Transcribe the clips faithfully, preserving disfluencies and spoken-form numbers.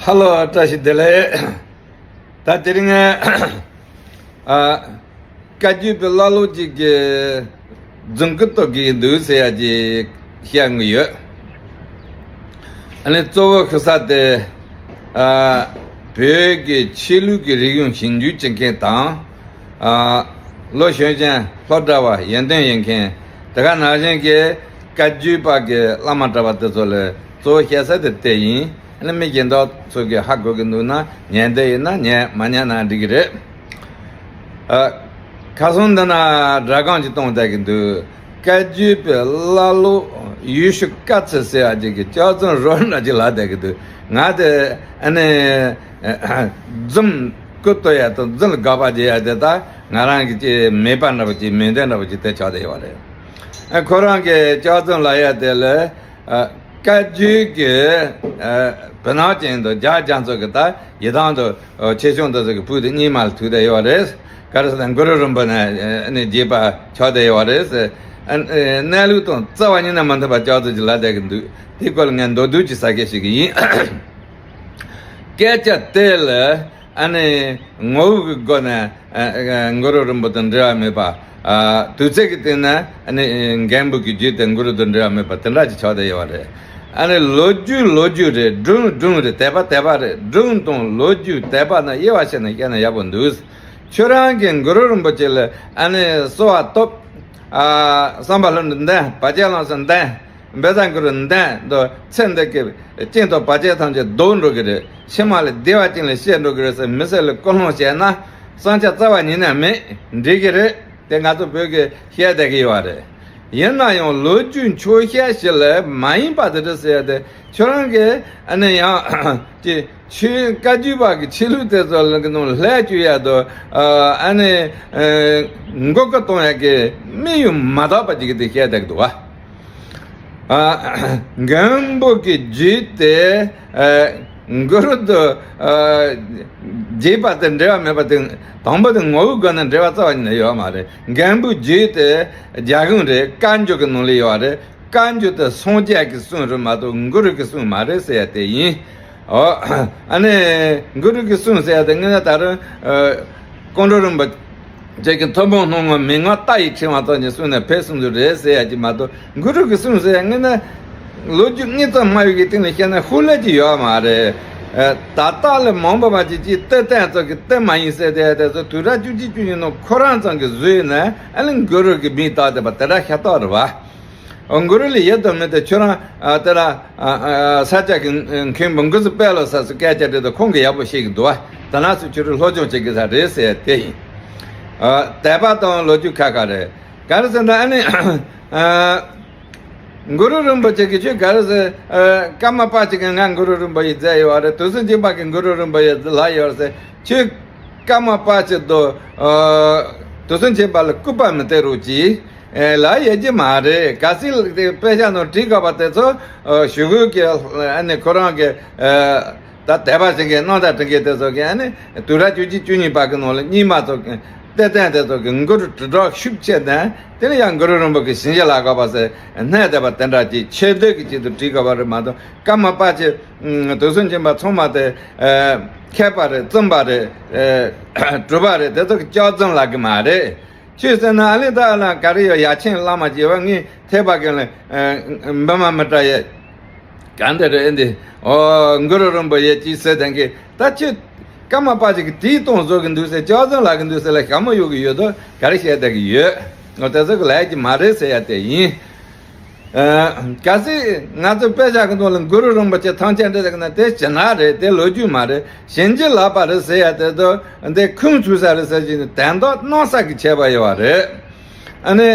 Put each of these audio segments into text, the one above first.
ཧ་ལོ། བཀྲ་ཤིས་བདེ་ལེགས། ད་དེ་རིང་ཨ་བཀའ་བརྒྱུད་པའི་བླ་སློབ་ཅིག་གི་རྫུན་སྐུ་བཏོད་ཀྱི་འདུག་ཟེར་ཡ་ཅིག་བཤད་ཀྱི་ཡོད། ཨ་ནི་གཙོ་བོ་ཤི་ས་དེ་ཨ་བོད་ཀྱི་ཆོས་ལུགས་ཀྱི་རིག་གཞུང་ཞིབ་འཇུག་བྱེད་མཁན་དང་ཨ་ལོ་གཞོན་ཅན་སློབ་གྲྭ་བ་ཡོན་ཏན་ཡོད་མཁན། དེ་ག་ནང་བཞིན་གྱི་བཀའ་བརྒྱུད་པ་གི་བླ་མ་གྲྭ་པ་དེ་ཚོ་ལ་གཙོ་བོ་བཤད་ས་དེ་དེ་ཡིན། ཨ་ནི་མི་གཞན་དག་ཚོ་གིས་ཧ་གོ་གི་འདུག་ན་ཉན་བསྡད་ཡིན་ན་ཉན། མ་ཉན་ན་འགྲིག་གི་རེད། ཨ། ཁ་སང་འདི་ན་སྒྲ་སྒམ་ཅིག་གཏོང་བསྡད་ཀྱི་འདུག་བཀའ་བརྒྱུད་པའི་བླ་སློབ་ཡེ་ཤུ་ཀ་ཚེ་ཟེར་ཡ་ཅིག་གིས་ལྕགས་རྫུན་རོ་འདྲ་ཅིག་ལབ་བསྡད་ཀྱི་འདུག་ང་དེ་ཨ་ནི་རྫུན་སྐུ་བཏོད་ཡ་དང་རྫུན་ལ་དགག་པ་བྱེད་ཡ་དེ་ད་ང་རང་གི་ཅིག་མོས་པ་འདྲ་པོ་ཅིག་མོས་འདུན་འདྲ་པོ་ཅིག་དེ་ཆགས་བསྡད་ཡོད་རེད། ཨ། ཁོ་རང་གིས་ལྕགས་རྫུན་ལབ་ཡ་དེ་ལ། ཨ། བཀའ་བརྒྱུད་ཀྱི་ཨ་བུ་ནག་ཅན་དང་རྒྱ་རྒྱ་མཚོ་གི་ད་ཡི་དམ་དང་ཨ་ཆོས་སྐྱོང་དེ་ཚོ་གི་བུ་དེ་རྙིང་མ་ལ་ཐུག་བསྡད་ཡོད་རེད། ག་རེ་ཟེར་ན་གུ་རུ་རིན་པོ་ནས་ཨ་ནི་རྒྱས་པ་ཆགས་བསྡད་ཡོད་རེད། ཨ་ནི་གནས་ལུགས་དང་རྩ་བ་ཉིད་ནས་མི་མཐུན་པ་ལྕགས་རྫུན་ཅིག་ལབ་བསྡད་ཀྱི་འདུག་དེའི་སྐོར་ལ་ངས་མདོར་བསྡུས་ཅིག་ཟེར་མཁན་ཞིག་ཡིན། སྐད་ཆ་དེ་ལ་ཨ་ནི་ངོ་བོ་གི་སྒོ་ནས་ཨ་ཨ་གུ་རུ་རིན་པོ་དང་འབྲེལ་བ་མེད་པ། ཨ། དུས་ཚོད་ཀྱི་སྟེང་ན་ཨ་ནི་རྒན་པོ་གི་རྒྱུད་དེ་གུ་རུ་དང་འབྲེལ་བ་མེད་པ་དེ་འདྲ་ཅིག་ཆགས་བསྡད་ཡོད་རེད། ཨ་ནི་ལོ་རྒྱུས་ལོ་རྒྱུས་རེད། སྒྲུང་སྒྲུང་རེད། དད་པ་དད་པ་རེད། སྒྲུང་དང་ལོ་རྒྱུས་དད་པ་ན་དབྱེ་བ་ཕྱེ་ནས་བཤད་ན་ཡག་པོ་འདུག་ཁྱོད་རང་གིས་གུ་རུ་རིན་པོ་ཆེ་ལ་ཨ་ནི་གསོལ་བ་བཏབ། ཨ། བསམ་པ་ལྷུན་གྲུབ་འདོན། བར་ཆད་ལམ་སེལ་འདོན། བཛྲ་གུ་རུ་འདོན་དུས་ཚེ་འདི་གི་རྐྱེན་དང་བར་ཆད་ཐམས་ཅད་ཟློག་འགྲོ་གི་རེད། ཕྱི་མ་ལ་བདེ་བ་ཅན་ལ་སྐྱེ་འགྲོ་གི་རེད་ཟེར་མི་སེར་ལ་ཀུན་སློང་བྱས་ན་བསམ་འཆར་རྩ་བ་ཉིད་ནས་མེད། འགྲིག་གི་རེད། དེ་ང་ཚོ་བོད་ཀྱི་བཤད་བསྡད་ཀྱི་ཡོད་རེད། ཡིན་ན་ཡང་ལོ་རྒྱུས་འཁྱོག་བཤད་ཞིག་ལ་མ་ཡིན་པ་དེ་འདྲ་ཟེར་ཡ་དེ་ཁྱོད་རང་གིས་ཨ་ནི་ཡང་ཅི། ཆོས་བཀའ་བརྒྱུད་པ་གི་ཆོས་ལུགས་དེ་ཚོ་ལ་གི་ནང་ལྷད་བཅུག་ཡ་དང་ཨ་ནི་མགོ་སྐོར་གཏོང་ཡ་གི་དམིགས་ཡུལ་མ་དག་པ་ཅིག་གི་དེ་བཤད་བསྡད་ཀྱི་འདུག་བ། ཨ། མགོན་པོ་གི་རྒྱུད་དེ་ཨ་གུ་རུ་དང་ཨ་རྒྱས་པ་དང་འབྲེལ་བ་མེད་པ་དེ། དང་པོ་དེ་ངོ་བོའི་སྒོ་ནས་འབྲེལ་བ་རྩ་བ་ཉིད་ནས་ཡོད་མ་རེད། མགོན་པོའི་རྒྱུད་དེ་རྒྱལ་གཞུང་རེད། བཀའ་འགྱུར་གྱི་ནང་ལ་ཡོད་རེད། བཀའ་འགྱུར་དེ་སངས་རྒྱས་ཀྱི་གསུང་རེད་མ་གཏོགས་གུ་རུ་གི་གསུང་མ་རེད་ཟེར་ཡ་དེ་ཡིན། ཨོ། ཨ་ནི་གུ་རུ་གི་གསུང་ཟེར་ཡ་དེ་དངོས་གནས་ད་རུང་ཨ་ཀོང་སྤྲུལ་རིན་པོ་ཆེ་གི་ཐུན་མོང་སྣང་ངོར་མན་ངག་རྟ་ཡི་ཕྲེང་བ་ཙམ་གྱི་གསུང་ནས་ཕེབས་གསུང་ཚུལ་རེད་ཟེར་ཡ་གཅིག་མ་གཏོགས་གུ་རུ་གི་གསུང་ཟེར་ཡ་དངོས་གནས་ལོ་རྒྱུས་དངོས་རྫས་སྨྲ་བའི་གི་སྟེང་ནས་བཤད་ན་ཤུགས་ལས་ཀྱི་ཡོད་མ་རེད། ཨ། ད་ལྟ་ལ་མང་པོ་མ་ཅིག་ཅིག་གཏེར་སྟོན་ཚོ་གི་གཏེར་མ་ཡིན་ཟེར་དེ་དེ་ཚོ་དུས་རབས་བཅུ་གཅིག་བཅུ་གཉིས་ནང་ཁོ་རང་ཚང་གི་བཟོས་ནས་ཨ་ནི་གུ་རུ་གི་མིང་བཏགས་བསྡད་པ་དེ་འདྲ་ཤ་སྟག་རེད་བ། ཨོ། གུ་རུ་ལ་ཡིད་དུ་མི་དེ་ཁྱོད་རང་ཨ་དེ་ལ་ཨ་ཨ་ས་སྐྱ་གི་མཁན་པོ་འགོ་ཚུགས་པས་ལོ་ས་སུ་སྐད་ཆ་དྲིས་དུས་ཁོང་གིས་ཡག་པོ་ཤེས་ཀྱི་འདུག་བ། དེ་ན་སུ་ཁྱོད་རང་སློབ་སྦྱོང་བྱེད་དགོས་ས་རེད་ཟེར་དེ་ཡིན། ཨ། དད་པ་དང་ལོ་རྒྱུས་ཁ་ཁ་རེད། ག་རེ་ཟེར་ན་ཨ་ནི་ཨ་གུ་རུ་རིན་པོ་ཆེ་གིས་ཁྱོད་ག་རེ་ཟེར། ཨ། ཀརྨ་པ་ཆེ་གིས་ང་གུ་རུ་རིན་པོ་ཆེ་མཛད་ཡོད་རེད། དུས་གསུམ་མཁྱེན་པ་གིས་གུ་རུ་རིན་པོ་ཆེ་ལབ་ཡོད་རེད་ཟེར། ཁྱོད་ཀརྨ་པ་ཆེ་དང་ཨ་དུས་གསུམ་མཁྱེན་པ་ལ་སྐུར་པ་མི་སྟེར་རོགས་གྱིས། ཨེ། ལབ་ཡོད་ཀྱི་མ་རེད། གལ་སྲིད་དེ་དཔེ་ཆ་ནང་བྲིས་དགོས་པ་དེ་ཚོ་ཨ་ཞུ་སྒོ་གི་ཨ་ནི་ཁོ་རང་གི་ཨ་ད་དད་པ་ཞིག་གི་རྣམ་ཐར་བྲིས་མཁན་དེ་ཚོ་གི་ཨ་ནི་དུས་རབས་བཅུ་གཅིག་བཅུ་གཉིས་པ་གི་ནང་ལ་རྙིང་མ་ཚོ་གི་གཏེར་སྟོན་དེ་ཚོ་གི་གུ་རུ་དྲིལ་བསྒྲགས་ཤུགས་ཆེ་ནས་དེ་ལ་ཡང་གུ་རུ་རིན་པོ་གི་བྱིན་གྱིས་བརླབས་དགོས་པ་ཟེར་གནས་བསྡད་པ་དེ་འདྲ་ཅིག་ཆེ་བསྟོད་ཀྱི་ཆེད་དུ་བྲིས་དགོས་པ་རེད་མ་གཏོགས། ཀརྨ་པ་ཆེ་དུས་གསུམ་མཁྱེན་པ་ཚང་མ་དེ་ཨ་མཁས་པ་རེད། བཙུན་པ་རེད། ཨ་གྲུབ་པ་རེད། དེ་ཚོ་གི་ལྕགས་རྫུན་ལབ་གི་མ་རེད། ཁྱོད་ཟེར་ན་ཨ་ལེ་ད་ལ་ག་རེ་ཡོད། ཡ་ཆེན་བླ་མ་ཅེས་པ་ངས་ཐེག་པ་ཀུན་ལ་ཨ་འབུམ་མ་མི་ཏྲ་ཡེ་ག་འདི་རེད་འདི། ཨོ། གུ་རུ་རིན་པོ་ཆེ་ཅིག་ཟེར་དེང་གི་ད་ཁྱོད་ཀརྨ་པ་ཅིག་གིས་དེའི་སྟོང་བཟོ་གི་འདུག་ཟེར། ལྕགས་རྫུན་ལབ་གི་འདུག་ཟེར་ལ་ཞྭ་མོ་གཡོག་གི་ཡོད་དོ། ག་རེ་བཤད་བསྡད་གི་ཡོད། ཨོ། དེ་ཚོ་གི་ལས་ཀྱི་མ་རེད་ཟེར་ཡ་དེ་ཡིན། ཨ། གལ་སྲིད་ང་ཚོ་དཔེ་ཆ་གི་ནང་ལ་གུ་རུ་རིན་པོ་ཆེ་ཐམས་ཅད་འདྲི་ཟེར་གི་ན་དེ་ཅི་ན་རེད། དེ་ལོ་རྒྱུས་མ་རེད། བྱིན་གྱིས་བརླབས་པ་རེད་ཟེར་ཡ་དེ་ཚོ་འདི་ཁུངས་ཚུད་ས་རེད་ཟེར་གྱི་ནི་དོན་དག་སྣང་ས་གི་ཁྱད་པར་ཡོད་པ་རེད། ཨ་ནི་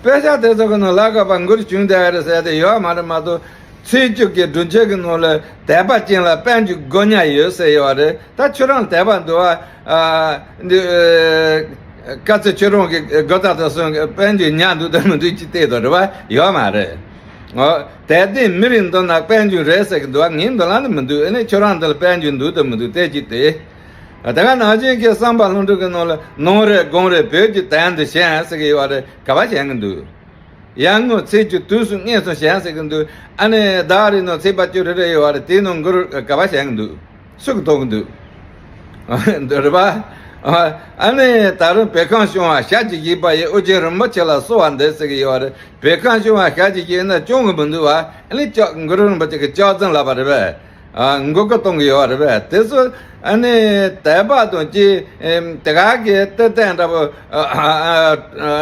དཔེ་ཆ་དེ་ཚོ་གི་ནང་ལ་དགོས་པ་གུ་རུ་བྱུང་བསྡད་ཡ་རེད་ཟེར་ཡ་དེ་ཡོད་མ་རེད་མ་གཏོགས། ཚེས་བཅུ་གི་སྒྲུབ་མཆོད་ཀྱི་ནང་ལ་དད་པ་ཅན་ལ་དཔལ་འབྱོར་དགོས་ཉག་ཡོད་ཟེར་ཡོད་པ་རེད། ད་ཁྱོད་རང་དད་པ་འདུག་བ། ཨ། འདི་ཨ་བཀའ་ཚེ་ཁྱོད་རང་གི་དགོས་དག་དང་སོང་གི་དཔལ་འབྱོར་ཉག་འདུག་དང་མི་འདུག་ཅིག་བལྟས་དང་རེད་བ། ཡོད་མ་རེད། ཨོ། དད་ལྡན་མི་རེ་འདུག་ན་དཔལ་འབྱོར་རེད་ཟེར་གི་འདུག་བ། ངའི་འདུག་ལ་ནི་མི་འདུག་ཨ་ནི་ཁྱོད་རང་འདི་ལ་དཔལ་འབྱོར་འདུག་དང་མི་འདུག་བལྟས་ཅིག་བལྟས། ཨ། དེ་ག་ནང་བཞིན་གྱི་བསམ་པ་ལྷུན་གྲུབ་ཀྱི་ནང་ལ་ནོར་རེད་དགོན་རེད་བོད་ཀྱི་དོན་དུ་བྱས་ཟེར་གི་ཡོད་པ་རེད། ག་པར་བྱས་གི་འདུག་ཡར་ངོའི་ཚེས་བཅུ་དུས་སུ་མངོན་སུམ་བྱས་ཟེར་གི་འདུག་ཨ་ནི་ཟླ་རེ་ནང་ཚེས་པ་བཅུ་རེ་རེ་ཡོད་པ་རེད། དེའི་ནང་གུ་རུ་ག་པར་བྱས་གི་འདུག་སུ་གིས་མཐོང་གི་འདུག་འདི་རེད་པ། ཨ་ནི་ད་རུང་བོད་ཁམས་སྐྱོང་བ་ཞལ་གྱིས་བཞེས་པ་ཡིས། ཨོ་རྒྱན་རིན་པོ་ཆེ་ལ་གསོལ་བ་འདེབས་ཟེར་གྱི་ཡོད་རེད། བོད་ཁམས་སྐྱོང་བ་ཞལ་གྱིས་བཞེས་ན་སྐྱོང་གི་མི་འདུག་བ། ཨ་ནི་ལྕགས་གུ་རུ་རིན་པོ་ཆེ་གི་ལྕགས་རྫུན་ལབ་པ་རེད་པས། ཨ་མགོ་སྐོར་གཏོང་གི་ཡོད་རེད་པས། དེ་ཚོ་ཨ་ནི་དད་པ་དང་བཅས་དེ་ག་གི་གཏེར་སྟོན་འདྲ་པོ། ཨ་ཨ་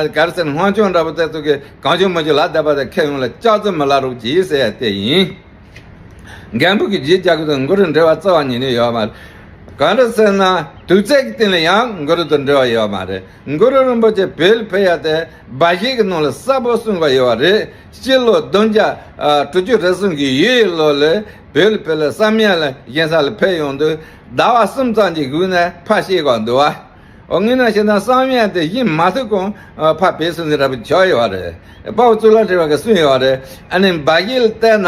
ཨ་ག་རེ་ཟེར། སྔོན་བྱུང་འདྲ་པོ་དེ་ཚོ་གིས་གང་བྱུང་མང་བྱུང་ལབ་བསྡད་པ་དེ་ཁྱེད་ཡོངས་ལ་ལྕགས་རྫུན་མི་ལབ་རོགས་གྱིས་ཟེར་ཡ་དེ་ཡིན། འགན་འབུལ་གྱི་རྗེས་རྒྱག་གི་དང་གུ་རུ་འབྲེལ་བ་རྩ་བ་ཉིད་ནས་ཡོད་མ་རེད། གང་རེད་ཟེར་ན། དུས་ཚོད་ཀྱི་སྟེང་ལ་ཡང་གུ་རུ་དང་འབྲེལ་བ་ཡོད་མ་རེད། གུ་རུ་རིན་པོ་ཆེ་བོད་ལ་ཕེབས་ཡ་དེ་སྦ་བཞེད་ཀྱི་ནང་ལ་གསལ་པོ་གསུངས་པ་ཡོད་པ་རེད། སྤྱི་ལོ་བདུན་བརྒྱ་དྲུག་ཅུ་རེ་གསུམ་གྱི་ཡོས་ལོ་ལ་བོད་ལ་ཕེབས་ལ་བསམ་ཡས་ལ་གཞན་ས་ལ་ཕེབས་ཡོང་དུས་ཟླ་བ་གསུམ་ཙམ་གྱི་སྒང་ནས་ཕར་ཕྱིན་གྱི་འདུག་བ། འོ་དངོས་གནས་བཤད་ན་བསམ་ཡས་དེ་བཞེངས་མ་ཐུབ་གོང་ཕར་ཕེབས་སོང་ཟེར་འདྲ་པོ་ཆགས་ཡོད་པ་རེད། དཔའ་བོ་གཙུག་ལག་སློབ་ཕྲུག་གིས་གསུངས་ཡོད་པ་རེད། ཨ་ནི་སྦ་བཞེད་ལ་བལྟས་ན།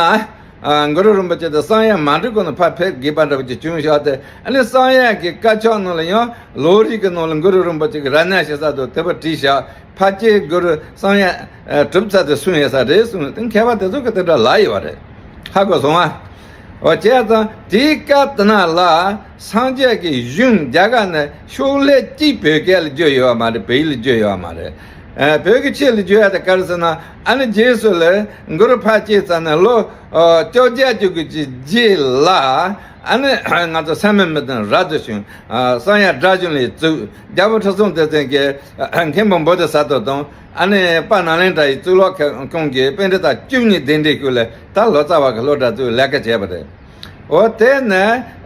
ཨ་གུ་རུ་རིན་པོ་ཆེ་དེ་བསམ་ཡས་མ་གྲུབ་གོང་ནས་ཕར་ཕེབས་དགོས་པ་འདྲ་པོ་ཅིག་བྱུང་ཤག་སྟེ། ཨ་ནི་བསམ་ཡས་ཀྱི་དཀར་ཆག་ནང་ལ་ཡང་ལོ་རེ་གི་ནང་ལ་གུ་རུ་རིན་པོ་ཆེ་གིས་རབ་གནས་བྱེད་ས་དང་དེ་པར་བྲིས་ཤག་ཕལ་ཆེར་གུ་རུ་བསམ་ཡས་གྲུབ་ཚར་དུས་གསུངས་ཡོད་ས་རེད་གསུངས། དེ་མཁས་པ་དེ་ཚོ་གིས་དེ་འདྲ་ལབ་ཡོད་པ་རེད། ཧ་གོ་སོང་ཨ། འོ་བྱས་ཙང་དེའི་སྐབས་དེ་ནང་ལ་སངས་རྒྱས་ཀྱི་གཞུང་རྒྱ་གར་ནས་ཕྱོགས་ལས་གཅིག་བོད་སྐད་ལ་བསྒྱུར་ཡོད་མ་རེད། བོད་ཡིག་ལ་བསྒྱུར་ཡོད་མ་རེད། ཨ་བོད་ཀྱི་ཆོས་ལ་བསྒྱུར་ཡ་དེ་ག་རེ་ཟེར་ན། ཨ་ནི་རྗེས་སུ་ལ་གུ་རུ་ཕར་སྐྱེས་ཙམ་ནས་ལོ་ཨ་བཅོ་བརྒྱད་ཅུ་གི་རྗེས་ལ། ཨ་ནི་ང་ཚོ་སད་མི་མི་དང་རབ་ཏུ་བྱུང་། ཨ་བསམ་ཡས་སྒྲ་གཞུང་ལས་བཙུགས། རྒྱལ་པོ་ཁྲི་སྲོང་ལྡེ་བཙན་གྱིས་ཨ་མཁན་པོ་བོ་དྷི་ས་ཏྭ་དང་། ཨ་ནི་དཔལ་ནཱ་ལེནྡྲ་ཡི་གཙུག་ལག་ཁང་གི་པཎྜི་ཏ་བཅུ་གཉིས་གདན་འདྲེན་སྐོར་ལ་ད་ལོ་ཙཱ་བ་གི་སློབ་གྲྭ་བཙུགས་ལས་ཀ་བྱས་པ་རེད། འོ་དེ་ནས་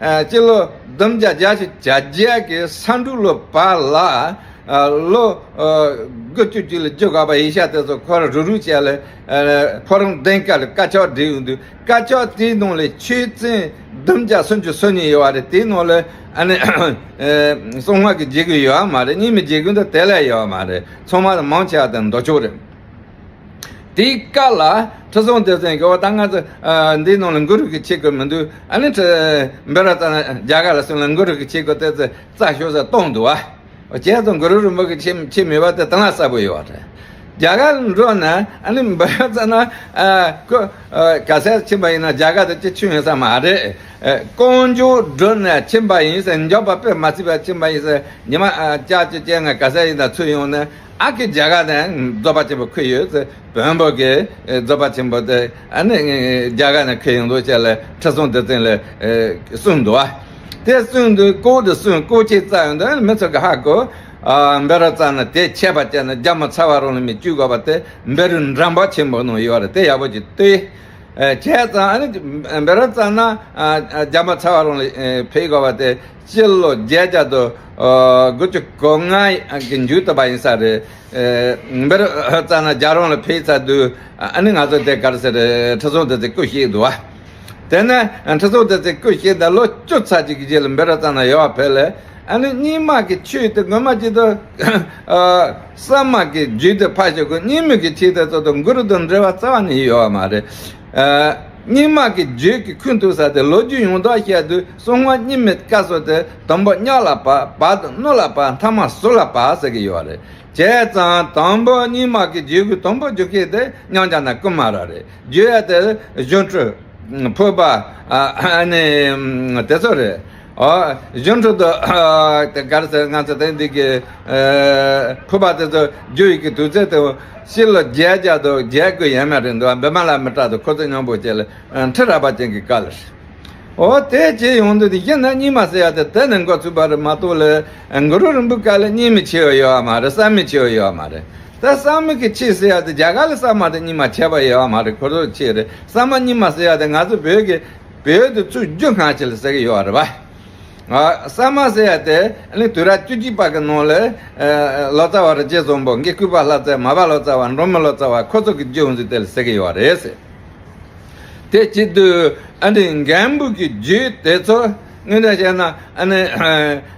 ཨ་སྤྱི་ལོ་བདུན་བརྒྱ་བརྒྱད་ཅུ་གྱ་བརྒྱད་ཀྱི་ས་འབྲུག་ལོ་བར་ལ། ཨ་ལོ་ཨ་དགུ་བཅུ་གཅིག་ལ་རྒྱུ་དགའ་བ་ཡིག་ཆ་དེ་ཚོ་ཁོ་རང་རུག་རུག་བྱས་ལ། ཨ་ཕོ་བྲང་གདན་ཁ་ལ་དཀར་ཆག་བསྒྲིགས་ཡོང་དུས། དཀར་ཆག་དེའི་ནང་ལ་ཆོས་ཚན་བདུན་བརྒྱ་སུམ་ཅུ་སོ་གཉིས་ཡོད་པ་རེད། དེའི་ནང་ལ་ཨ་ནི་ཨ་གསང་སྔགས་ཀྱི་རྒྱན་གྱི་ཡོད་པ་མ་རེད། རྙིང་མའི་རྒྱན་གྱི་འདི་དེ་ལས་ཡོད་པ་མ་རེད། ཚང་མ་མང་ཆེ་བ་དེ་མདོ་ཕྱོགས་རེད། དེའི་སྐབས་ལ་ཁྲི་སྲོང་ལྡེ་བཙན་གྱིས་འོ་ད་ང་ཚོ་ཨ་འདིའི་ནང་ལ་གུ་རུ་གི་ཆས་གོས་མི་འདུག་ཨ་ནི་ཁྲི་བཻ་རོ་ཙ་ན་རྒྱ་གར་ལ་སོང་ལ་གུ་རུ་གི་ཆས་གོས་དེ་ཚོ་རྩ་ཤོར་ས་གཏོང་འདུག་བ། འོ་བྱས་ཙང་གུ་རུ་རིན་པོ་ཆེ་ཆས་མེད་པ་དེ་དེ་ན་གསལ་པོ་ཡོད་པ་རེད། རྒྱ་གར་ལ་འགྲོ་ན་ཨ་ནི་བཻ་རོ་ཙ་ན་ཨ་ཁོ་ཨ་ག་ས་ཕྱིན་པ་ཡིན་ན་རྒྱ་གར་དུ་ཅི་ཆུང་ཡོད་ས་མ་རེད། ཨ་ཀོང་ཇོ་འགྲོ་ན་ཕྱིན་པ་ཡིན་ཟེར། མགྱོགས་པ་དཔེ་མ་སྲིད་པ་ཕྱིན་པ་ཡིན་ཟེར། ཉི་མ་ཨ་བཅུ་གཅིག་བཅོ་ལྔ་ག་ས་ཡིན་ན་ཚུར་ཡོང་ན། ཨ་ཁུ་རྒྱ་གར་ནས་རྫོགས་པ་ཆེན་པོ་ཁུར་ཡོད་ཟེར། བོན་པོ་གི་རྫོགས་པ་ཆེན་པོ་དེ་ཨ་ནི་རྒྱ་གར་ནས་ཁུར་ཡོང་དུས་ཅེས་ལ་ཁྲི་སྲོང་ལྡེ་བཙན་ལ་གསུངས་འདུག་བ། དེ་གསུངས་དུས་ལྐོག་ཏུ་གསུངས། ལྐོག་ཆས་བཙལ་ཡོང་དུས་མི་ཚོ་གི་ཧ་གོ། ཨ་བཻ་རོ་ཙ་ན་དེ་ཆད་པ་བཅད་ན་རྒྱ་མི་ཚ་བ་རང་ལ་མི་བཅུག་དགོས་པ་དེ་བཻ་རོ་འགྲམ་པ་ཆེན་པོ་ནང་ཡོད་རེད། དེ་ཡག་པོ་ཅིག་ལྟོས། ཨ་བྱས་ཙང་ཨ་ནི་བཻ་རོ་ཙ་ན་ཨ་རྒྱ་མི་ཚ་བ་རང་ལ་ཕེབས་དགོས་པ་དེ་སྤྱི་ལོ་བརྒྱད་བརྒྱ་དང་དགུ་བཅུ་གོ་ལྔ་གི་མཇུག་ཏུ་བ་ཡིན་ས་རེད། ཨ་བཻ་རོ་ཙ་ན་རྒྱལ་རོང་ལ་ཕེབས་ཚར་དུས་ཨ་ནི་ང་ཚོ་དེ་ག་རེ་ཟེར་རེད། ཁྲི་སྲོང་ལྡེ་བཙན་སྐུ་གཤེགས་འདུག་བ། དེ་ནས་ཁྲི་སྲོང་ལྡེ་བཙན་སྐུ་གཤེགས་ད་ལོ་བཅུ་ཚར་གཅིག་གི་རྗེས་ལ་བཻ་རོ་ཙ་ན་ཡོད་པ་ཕེབས་ལ། ཨ་ནི་རྙིང་མ་གི་ཆོས་དེ་ངོ་མ་ཅིག་ཏུ་ཨ་གསར་མ་གི་རྒྱུད་དེ་ཕར་ཞོག་གི། རྙིང་མ་གི་ཆོས་དེ་ཚོ་དང་གུ་རུ་དང་འབྲེལ་བ་རྩ་བ་ནས་ཡོད་པ་མ་རེད། ཨ་རྙིང་མ་གི་རྒྱུད་ཀྱི་ཁུངས་གཏུགས་ས་དེ་ལོ་རྒྱུས་ཡོངས་རྫོགས་བཤད་དུས་གསང་སྔགས་རྙིང་མའི་སྐབས་སུ་དེ་དང་པོ་གཉགས་ལ་བབས། བར་དུ་གནུབས་ལ་བབས། ཐ་མ་ཟུར་ལ་བབས་ཟེར་གྱི་ཡོད་རེད། བྱས་ཙང་དང་པོ་རྙིང་མ་གི་རྒྱུད་ཀྱི་དང་པོ་རྒྱུད་སྐད་དེ་མཉམ་རྒྱལ་ན་ཀུ་མ་ར་རེད། བརྒྱུད་ཡ་དེ་གཞུང་སྒྲུབ། ཕུར་པ། ཨ་ནི་དེ་ཚོ་རེད། ཨོ་གཞུང་སྒྲུབ་དང་དེ་ག་རེ་ཟེར། ང་ཚོ་དེ་འདི་གི་ཨ་ཕུར་པ་དེ་ཚོ་བརྒྱུད་ཡི་གི་དུས་ཚོད་དེ་སྤྱི་ལོ་བརྒྱད་བརྒྱ་དང་བརྒྱད་དགུ་ཡས་མས་རེད་འདུག་བི་མ་ལ་མི་ཏྲ་དང་ཁོ་ཚོ་མཉམ་པོ་བྱས་ལ་ཁྲི་རལ་པ་ཅན་གྱི་བཀའ་ལ། ཨོ་དེ་བྱས་ཡོང་དུས་དེ་གཞི་ནས་རྙིང་མ་ཟེར་ཡ་དེ་དེ་ནས་འགོ་ཚུགས་པ་རེད་མ་གཏོགས་ལ། གུ་རུ་རིན་པོ་ཆེ་ལ་རྙིང་མ་ཆེ་བ་ཡོད་པ་མ་རེད། གསར་མ་ཆེ་བ་ཡོད་པ་མ་རེད། ད་གསར་མ་གི་ཆོས་ཟེར་ཡ་དེ་རྒྱ་གར་ལ་གསར་མ་དང་རྙིང་མ་ཁྱད་པར་ཡོད་པ་མ་རེད། ཁོ་ཚོ་ཆོས་རེད། གསར་མ་རྙིང་མ་ཟེར་ཡ་དེ་ང་ཚོ་བོད་ཀྱི་བོད་དུ་ཚུར་རྒྱུད་སྔ་ཕྱི་ལ་ཟེར་གི་ཡོད་པ་རེད་པ། ཨ་གསར་མ་ཟེར་ཡ་དེ་ཨ་ནི་དུས་རབས་བཅུ་གཅིག་པ་གི་ནང་ལ་ཨ་ལོ་ཙཱ་བ་རིན་ཆེན་བཟང་པོ། དགེ་བསྐོས་པ་ལྷ་རྩེ། མར་པ་ལོ་ཙཱ་བ། འབྲོག་མི་ལོ་ཙཱ་བ། ཁོ་ཚོ་གི་རྒྱུད་འོང་ཚུལ་དེ་ལ་ཟེར་གི་ཡོད་པ་རེད་ཟེར། དེ་བྱེད་དུས་ཨ་ནི་འགན་འབུལ་གྱི་རྒྱུད་དེ་ཚོ་དངོས་གནས་བཤད་ན་ཨ་ནི་ཨ་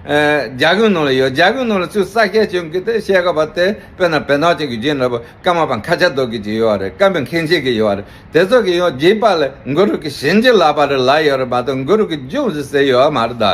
ཨ་རྒྱ་གར་ནང་ལ་ཡོད། རྒྱ་གར་ནང་ལ་ཚུར་གསར་བཤད་བྱུང་གི་དེ་བཤད་དགོས་པ་དེ་དཔེར་ན་བེར་ནག་ཅན་གྱི་རྒྱུད་འདྲ་པོ། ཀརྨ་པ་མཁའ་ཁྱབ་རྡོ་རྗེ་ཅིག་ཡོད་པ་རེད། ཀརྨ་པ་མཁན་ཆེན་གྱི་ཡོད་པ་རེད། དེ་ཚོ་གི་ཡང་རྒྱས་པ་ལ་གུ་རུ་གི་བྱིན་གྱིས་བརླབས་པ་རེད་ལབ་ཡོད་རེད་མ་གཏོགས་གུ་རུ་གི་རྒྱུད་ཟེར་ཡོད་པ་མ་རེད་ད།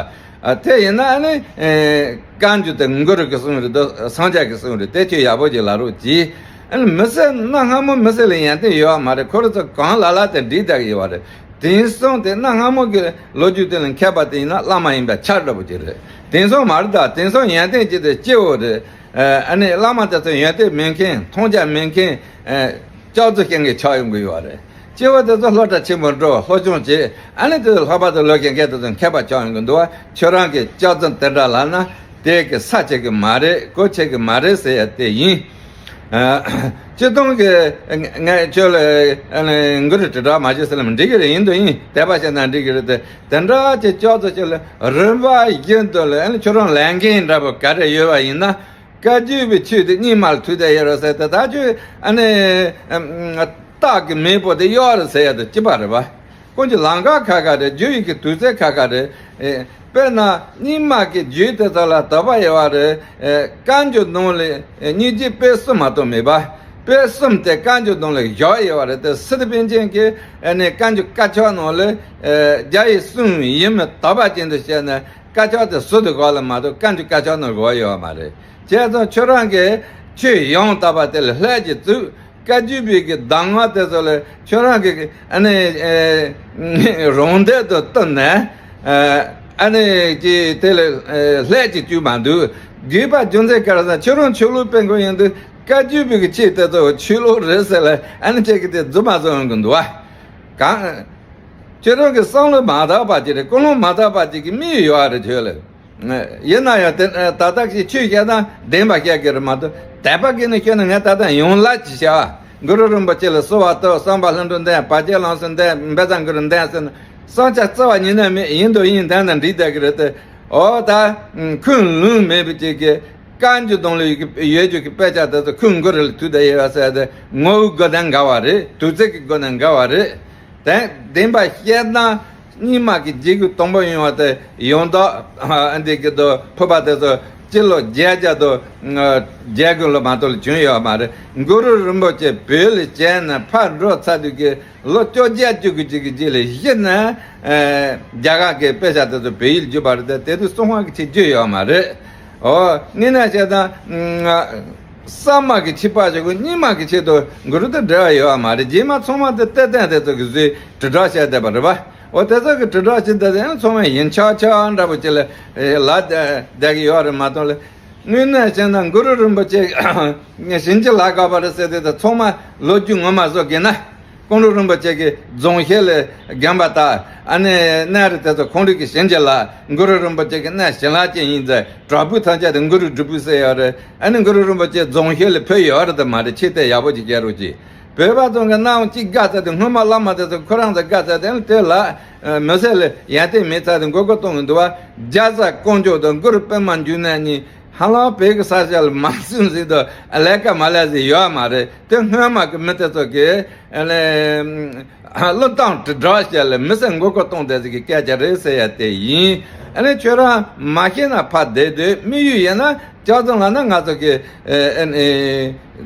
ཨ་དེ་ཡིན་ན་ཨ་ནི་ཨེ་བཀའ་འགྱུར་དེ་གུ་རུ་གི་གསུང་རེད་དོ། སངས་རྒྱས་ཀྱི་གསུང་རེད། དེ་ཁྱོད་ཡག་པོ་ཅིག་ལབ་རོགས་གྱིས། ཨ་ནི་མི་སེར་གནའ་སྔ་མོ་མི་སེར་ལ་ཡོན་ཏན་ཡོད་པ་མ་རེད། ཁོ་རང་ཚོ་གང་ལ་ལ་དེ་འདྲི་བསྡད་ཀྱི་ཡོད་པ་རེད། དེང་སང་དེ་གནའ་སྔ་མོ་གི་ལོ་རྒྱུས་དེ་ལ་མཁས་པ་དེ་ཡིན་ན་བླ་མ་ཡིན་པ་ཆགས་འདྲ་པོ་ཅིག་རེད། དེང་སང་མ་རེད་ད། དེང་སང་ཡོན་ཏན་ཅན་དེ་སྐྱེ་བོ་རེད། ཨ་ནི་བླ་མ་དེ་ཚོ་ཡོན་ཏན་མེད་མཁན། མཐོང་རྒྱ་མེད་མཁན། ཨ་ལྕགས་རྩི་ཤེས་མཁན་ཆགས་ཡོང་གི་ཡོད་རེད། སྐྱེ་བོ་དེ་ཚོ་སློབ་གྲྭ་ཆེན་པོ་འགྲོ། སློབ་སྦྱོང་བྱེད། ཨ་ནི་དེ་ཚོ་ལྷག་པར་དུ་ལོ་རྒན་རྒན་དེ་ཚོ་མཁས་པ་ཆགས་ཡོང་གི་འདུག་བ། ཁྱོད་རང་གི་སྐྱག་རྫུན་དེ་འདྲ་ལབ་ན་དེ་གི་ས་བྱེད་གི་མ་རེད། གོ་བྱེད་གི་མ་རེད་ཟེར་ཡ་དེ་ཡིན། ཨ་སྤྱིར་བཏང་གི་ང་ཁྱོད་ལ་ཨ་ནི་མགུར་དྲིལ་བསྒྲགས་མ་བྱེད་ཟེར་ལ་མི་འགྲིག་གི་རེད། ཡིན་དུ་ཡིན། དད་པ་བྱས་ན་འགྲིག་གི་རེད་དེ། དེ་འདྲ་ཅིག་སྐྱག་རྫུན་ཅིག་ལ་རིམ་པ་བཞིན་དུ་ལ་ཨ་ནི་ཁྱོད་རང་ལས་འགན་འདྲ་པོ་ག་རེ་ཡོད་པ་ཡིན་ན། བཀའ་བརྒྱུད་པའི་ཆོས་དེ་རྙིང་མ་ལ་ཐུག་བསྡད་ཡོད་རེད་ཟེར་ཏེ། ད་ཁྱོད་ཨ་ནི་ཨམ་སྟག་གི་མེས་པོ་དེ་གཡོག་རེད་ཟེར་ཡ་དེ་གཅིག་པ་རེད་པ། ཁོང་གི་ལམ་ཁ་ཁ་ཁ་རེད། བརྒྱུད་ཡིག་གི་དུས་ཚོད་ཁ་ཁ་རེད། ཨེ་དཔེར་ན་རྙིང་མ་གི་རྒྱུད་དེ་ཚོ་ལ་དད་པ་ཡོད་པ་རེད། ཨེ་བཀའ་འགྱུར་ནང་ལ་ཨེ་སྙིང་རྗེ་དཔེ་གསུམ་མ་གཏོགས་མེད་པ། དཔེ་གསུམ་དེ་བཀའ་འགྱུར་ནང་ལ་བཞག་ཡོད་པ་རེད་དེ། སི་ཏུ་པཎ་ཆེན་གྱིས་ཨ་ནི་བཀའ་འགྱུར་དཀར་ཆག་ནང་ལ་ཨེ་རྒྱ་ཡི་གསུང་ཡིན་མིན་དད་པ་ཅན་དུ་བྱས་ནས། དཀར་ཆག་དེ་ཟུར་དུ་བཞག་ལ་མ་གཏོགས་བཀའ་འགྱུར་དཀར་ཆག་ནང་བཞག་ཡོད་མ་རེད། བྱས་ཙང་ཁྱོད་རང་གིས་ཆོས་ཡང་དག་པ་དེ་ལ་ལྷད་ཀྱིས་བཙུགས། བཀའ་བརྒྱུད་པའི་གི་གདམས་ངག་དེ་ཚོ་ལ་ཁྱོད་རང་གིས་ཨ་ནི་ཨེ་རང་འདོད་དུ་བཏུལ་ནས། ཨ་ཨ་ནི་ཀྱི་དེ་ལ་ཨེ་ལྷད་ཀྱིས་བཅུག་མ་འདུག་དགོས་པ་རྒྱུ་མཚན་ག་རེ་ཟེར། ཁྱོད་རང་ཆོས་ལུགས་སྤེལ་མཁན་ཡིན་དུས་བཀའ་བརྒྱུད་པའི་གི་ཆོས་དེ་ཚོ་ཆོས་ལུགས་རེད་ཟེར་ལ་ཨ་ནི་ཁྱེད་ཀྱིས་དེ་རྫུན་མ་བཟོ་ཡོང་གི་འདུག་བ། གང་ཁྱེད་རང་གི་བསམ་བློ་མ་དག་པ་ཅིག་རེད། ཀུན་སློང་མ་དག་པ་ཅིག་གི་མིག་ཡོད་རེད་ཁྱོད་ལ། ཡིན་ན་ཡང་དེ་ད་ལྟ་ཞིག་ཆོས་བཤད་ན་བདེན་པ་བཤད་གི་རེད་མ་གཏོགས། དད་པ་གི་ནི་ཁྱོད་ནི་ངས་ད་ལྟ་ཡོང་ལ་ཅི་བྱ་བ། གུ་རུ་རིན་པོ་ཆེ་ལ་གསོལ་བ་བཏབ། བསམ་པ་ལྷུན་གྲུབ་བདེན། བར་ཆད་ལམ་སེལ་བདེན། བཛྲ་གུ་རུ་བདེན་ཟེར་ན་བསམ་འཆར་རྩ་བ་ཉིད་ནས་མེད། ཡིན་དུ་ཡིན་བདེན་ན་འགྲིག་བསྡད་གི་རེད་དེ། འོ་ད་ཁུངས་ལུང་མེད་པ་ཅིག་གི་བཀའ་འགྱུར་དང་ལུང་གི་ཡོད་རྒྱུ་གི་དཔེ་ཆ་དེ་ཚོ་ཁུངས་གུ་རུ་ལ་ཐུག་བསྡད་ཡོད་པ་ཟེར་ཏེ། ངོ་བོའི་སྒོ་ནས་འགལ་བ་རེད། དུས་ཚོད་ཀྱི་སྒོ་ནས་འགལ་བ་རེད། དེ་བདེན་པ་བཤད་ན་རྙིང་མ་གི་རྗེས་ཀྱི་དང་པོ་ཡིན་པ་དེ་ཡང་དག་ཨ་འདི་གི་དུ་ཕུར་པ་དེ་ཚོ་སྤྱི་ལོ་བརྒྱད་བརྒྱ་དང་བརྒྱད་དགུ་ལོ་མ་གཏོགས་ལ་བྱུང་ཡོད་མ་རེད། གུ་རུ་རིན་པོ་ཆེ་བོད་ལ་བྱས་ནས་ཕར་འགྲོ་ཚར་དུས་ཀྱི་ལོ་བཅོ་བརྒྱད་བཅུ་དགུ་ཅིག་གི་རྗེས་ལ་གཞི་ནས་ཨེ་རྒྱ་གར་གྱི་དཔེ་ཆ་དེ་ཚོ་བོད་ཡིག་བསྒྱུར་བ་རེད་དེ། དེ་དུས་གསང་བ་གི་ཆེད་བརྗོད་ཡོད་མ་རེད། ཨོ་དངོས་གནས་བཤད་ན་གསར་མ་གི་ཆེད་ཕར་བཞག་གོ། རྙིང་མ་གི་ཆེད་དུ་གུ་རུ་དང་འབྲེལ་བ་ཡོད་པ་མ་རེད། རྗེས་མ་ཚང་མ་དེ་གཏེར་སྟོན་དེ་ཚོ་གི་བཟོས་དྲིལ་བསྒྲགས་བྱས་བསྡད་པ་རེད་པ། ཨོ་དེ་ཚོ་གི་དྲིལ་བསྒྲགས་བྱས་བསྡད་དེ་ཚང་མ་ཡིན་ཆགས་ཆགས་འདྲ་པོ་ཅིག་ལ་ལབ་བསྡད་ཀྱི་ཡོད་རེད་མ་གཏོགས་ལ། དངོས་གནས་བཤད་ན་གུ་རུ་རིན་པོ་ཆེ་བྱིན་གྱིས་བརླབས་དགོས་པ་རེད་ཟེར་དེ་ཚོ་ཚང་མ་ལོ་རྒྱུས་ངོ་མ་བཟོ་དགོས་ན། ཀོང་སྤྲུལ་རིན་པོ་ཆེ་གི་རྫོང་གཞིས་ལ་བརྒྱན་པ་དང་། ཨ་ནི་གནས་རི་དེ་ཚོ་ཁོང་རང་གི་བྱིན་གྱིས་བརླབས། གུ་རུ་རིན་པོ་ཆེ་གི་གནས་བྱིན་རླབས་ཅན་ཡིན་ཟེར། བྲག་ཕུག་ཐམས་ཅད་དེ་གུ་རུ་སྒྲུབ་ཕུག་ཟེར་ཡོད་རེད། ཨ་ནི་གུ་རུ་རིན་པོ་ཆེ་རྫོང་གཞིས་ལ་ཕེབས་ཡོད་རེད་དམ་མ་རེད། ཆེ་དེ་ཡག་པོ་ཅིག་བྱེད་རོགས་གྱིས། བོད་པ་ཚོ་གི་སྣང་བ་གཅིག་དགའ་ཚར་དུས། སྔོན་མ་བླ་མ་དེ་ཚོ་ཁོ་རང་ཚོ་དགའ་ཚར་དུས། ཨ་ནི་དེ་ལ་མི་སེར་ལ་ཡར་ལྟས་མེད་ཚར་དུས་མགོ་སྐོར་གཏོང་གི་འདུག་བ། རྒྱ་བཟའ་ཀོང་ཇོ་དང་གུ་རུ་པདྨ་འབྱུང་གནས་གཉིས་ཧ་ལམ་བོད་ཀྱི་ས་ཆ་ལ་མ་སོང་ཟིན་དུ་ལས་ཀ་མ་ལས་ཟིན་ཡོད་མ་རེད། དེ་སྔོན་མ་གི་མི་དེ་ཚོ་གིས་ཨ་ནི་བློས་བཏང་དྲིལ་བསྒྲགས་བྱས་ལ་མི་སེར་མགོ་སྐོར་གཏོང་བསྡད་ཟིག་གི་སྐད་ཆ་རེད་ཟེར་ཡ་དེ་ཡིན། ཨ་ནི་ཁྱོད་རང་མ་ཤེས་ན་ཕར་བསྡད་སྡོད། དམིགས་ཡུལ་ཡིན་ན་སྐྱག་རྫུན་ལབ་ན་ང་ཚོ་གི་ཨ་ནི་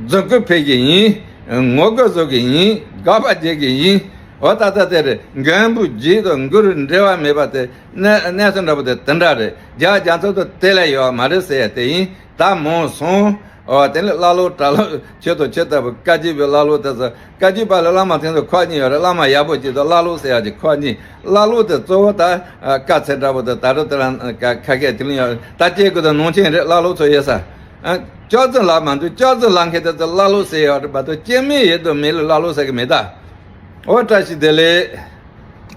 རྫུན་རྐུབ་ཕུད་གི་ཡིན། ངོ་རྒོལ་བཟོ་གི་ཡིན། དགག་པ་རྒྱག་གི་ཡིན། འོ་ད་ལྟ་དེ་རེད། མགོན་པོ་རྗེ་དང་གུ་རུ་འབྲེལ་བ་མེད་པ་དེ་གནས་གནས་ཚུལ་འདྲ་པོ་དེ་དེ་འདྲ་རེད། རྒྱ་རྒྱ་མཚོ་དང་དེ་ལས་ཡོད་མ་རེད་ཟེར་ཡ་དེ་ཡིན། ད་མང་སོང་། འོ་དེ་ནས་ཀླ་ཀློ་གྲྭ་ལོག་ཁྱོད་དང་ཁྱོད་ལྟ་བུ་བཀའ་བརྒྱུད་པའི་ཀླ་ཀློ་དེ་ཚོ། བཀའ་བརྒྱུད་པ་ལ་བླ་མ་དེ་ཚོ་ཁག་གཉིས་ཡོད་རེད། བླ་མ་ཡག་པོ་གཅིག་དང་ཀླ་ཀློ་ཟེར་ཡ་གཅིག་ཁག་གཉིས། ཀླ་ཀློ་དེ་གཙོ་བོ་ད་དཀའ་ཚེགས་འདྲ་པོ་དེ་ད་རུང་དེ་རང་ཁ་སྐད་དེ་ལ་ཡོད་རེད། ད་སྐྱེ་དགུ་དང་ནང་ཆེན་རེད། ཀླ་ཀློ་ཚོ་ཡོད་ས། སྐྱག་རྫུན་ལབ་མ་འདུག་སྐྱག་རྫུན་ལབ་མཁན་དེ་ཚོ་ཀླ་ཀློ་ཟེར་ཡོད་རེད་མ་གཏོགས་སྐྱེ་མེད་ཡོད་དུ་མེད་ལ་ཀླ་ཀློ་ཟེར་གི་མེད་ད། འོ་བཀྲ་ཤིས་བདེ་ལེགས།